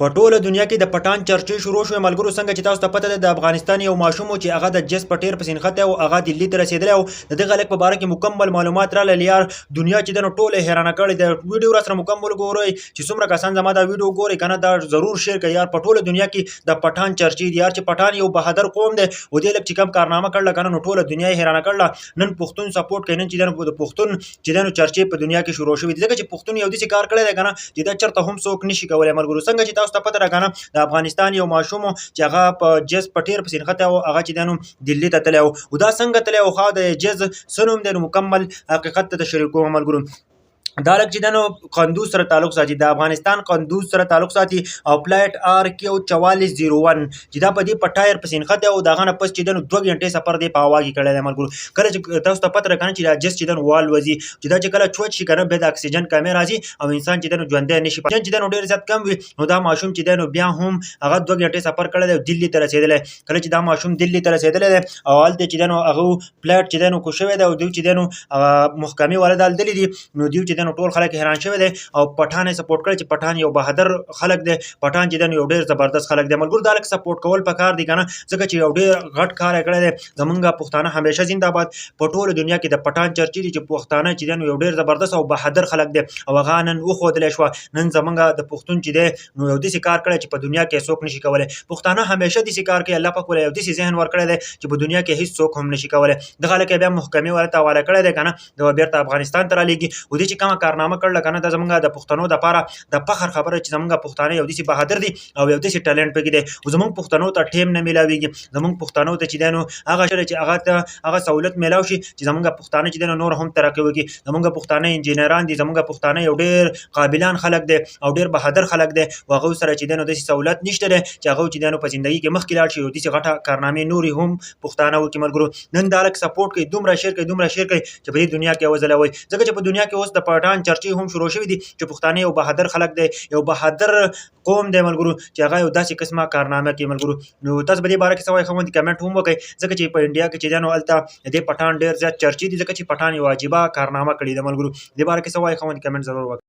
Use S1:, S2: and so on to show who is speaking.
S1: په ټوله دنیا کې د پټان چرچې شروع شوې. ملګرو، څنګه چې تاسو ته پته ده، د افغانستان یو ماشوم چې هغه د جس په ټیر پسې نښتی او هغه دلی ته رسېدلی او د دغه هلک په باره کې مکمل معلومات راغلل. یار، دنیا چې ده نو ټوله یې حیرانه کړې ده. ویډیو را سره مکمل ګورئ. چې څومره کسان زما دا ویډیو ګورئ که نه، دا ضرور شیر کړئ. یار، په ټوله دنیا کې د پټان چرچې دي. یار، چې پټان یو بهادر قوم دی او دې هلک چې کوم کارنامه کړله که نه، نو ټوله دنیا یې حیرانه کړله. نن پښتون سپورټ کوي. نن چې ده نو د پښتون چې ده نو چرچې په دنیا کې شروع شوې دي، ځکه چې پښتون یو داسې کار کړی دی که نه چې دا چرته هم څوک نشي کولی. ملګرو، څنګه چې تاسو ته پته ده کنه، د افغانستان یو ماشوم چې هغه په جز په ټیر پسې نښتی او هغه چې دی نو دلی ته تللی او دا څنګه تللی او ښه د جز څه نوم دی، نو مکمل حقیقت ته شریکوم. ملګرو، دا لک چې دنو قندوز سره تعلق ساتي، د افغانستان قندوز سره تعلق ساتي او فلایټ RQ 4401 چې دا په دې په ټایر پسې نښتی او دغه نه پس چې دنو 2 غنټې سفر دی په هوا کې کړی دی. ملګرو، کله چې تاسو ته پته ده کنه چې دا جس چې دنو والوځي، چې دا چې کله چوچ شي کنه، بیا د اکسیجن کمی راځي او انسان چې دنو ژوندی نشي، چې دنو ډیر زیات کم وي. نو دا ماشوم چې دنو بیا هم هغه 2 غنټې سفر کړی دی او دلی ته رسېدلی. کله چې دا ماشوم دلی ته رسېدلی دی او هلته چې دنو هغه فلایټ چې دنو کوز شوی دی او دوی چې دنو هغه محکمې والا دلدلي دي، نو دیو چې دنو ټول خلک حیران شوی دی او پټان یې سپورټ کړی چې پټان یو بهادر خلک دی، پټان چې دنو یو ډیر زبردست خلک دی. ملګرو، دا لک سپورټ کول پکار دی کنه، ځکه چې یو ډیر غټ کار یې کړی دی. زمونږ پښتانه همیشه زنده باد. په ټوله دنیا کې د پټان چرچې دي چې پښتانه چې دنو یو ډیر زبردست او بهادر خلک دی او هغه نن وښودلی شوه. نن زمونږ د پښتون چې دی نو یو داسې کار کړی چې په دنیا کې څوک نشي کولی. پښتانه همیشه داسې کار کوي. الله پاک ورته یو داسې ذهن ورکړی دی چې په دنیا کې هیڅ څوک هم نشي کولی. دغه هلک بیا محکمې ورته حواله کړی دی کنه، دا بیرته افغانستان ته رالیږي. او دې چې کومه کارنامه کړله کنه، دا زمونږ د پښتنو دپاره د فخر خبره چې زمونږ پښتانه یو داسې بهادر دي او یو داسې ټالنټ پکې دی. او زمونږ پښتنو ته ټیم نه میلاویږي. زمونږ پښتنو ته چې دی نو هغه چې هغه ته هغه سهولت میلاو شي چې زمونږ پښتانه چې دی نو نور هم ترقي وکړي. زمونږ پښتانه انجینران دي، زمونږ پښتانه یو ډیر قابلان خلک دی او ډیر بهادر خلک دی او هغه سره چې دی نو داسې سهولت نشته دی چې هغه چې دی نو په زندګي کې مخکې لاړ شي او داسې غټه کارنامې نورې هم پښتانه وکړي. ملګرو، نن دا لک سپورټ کوي، دومره شیر کوي، دومره شیر کوي چې په دې دنیا کې وځلوي، ځکه چې په دنیا کې اوس د پټان چرچې هم شروع شوې دي چې پښتانه یو بهادر خلک دی، یو بهادر قوم دی. ملګرو، چې هغه یو داسې قسمه کارنامه کوي. ملګرو، نو تاسو په دې باره کې څه وایئ؟ ښه کمنټ هم وکړئ، ځکه چې په انډیا کې چې دی نو هلته د دې پټان ډېر زیات چرچې دي، ځکه چې پټان یو عجیبه کارنامه کړې ده. ملګرو، دې باره کې څه وایئ؟ ښه کمنټ ضرور وکړئ.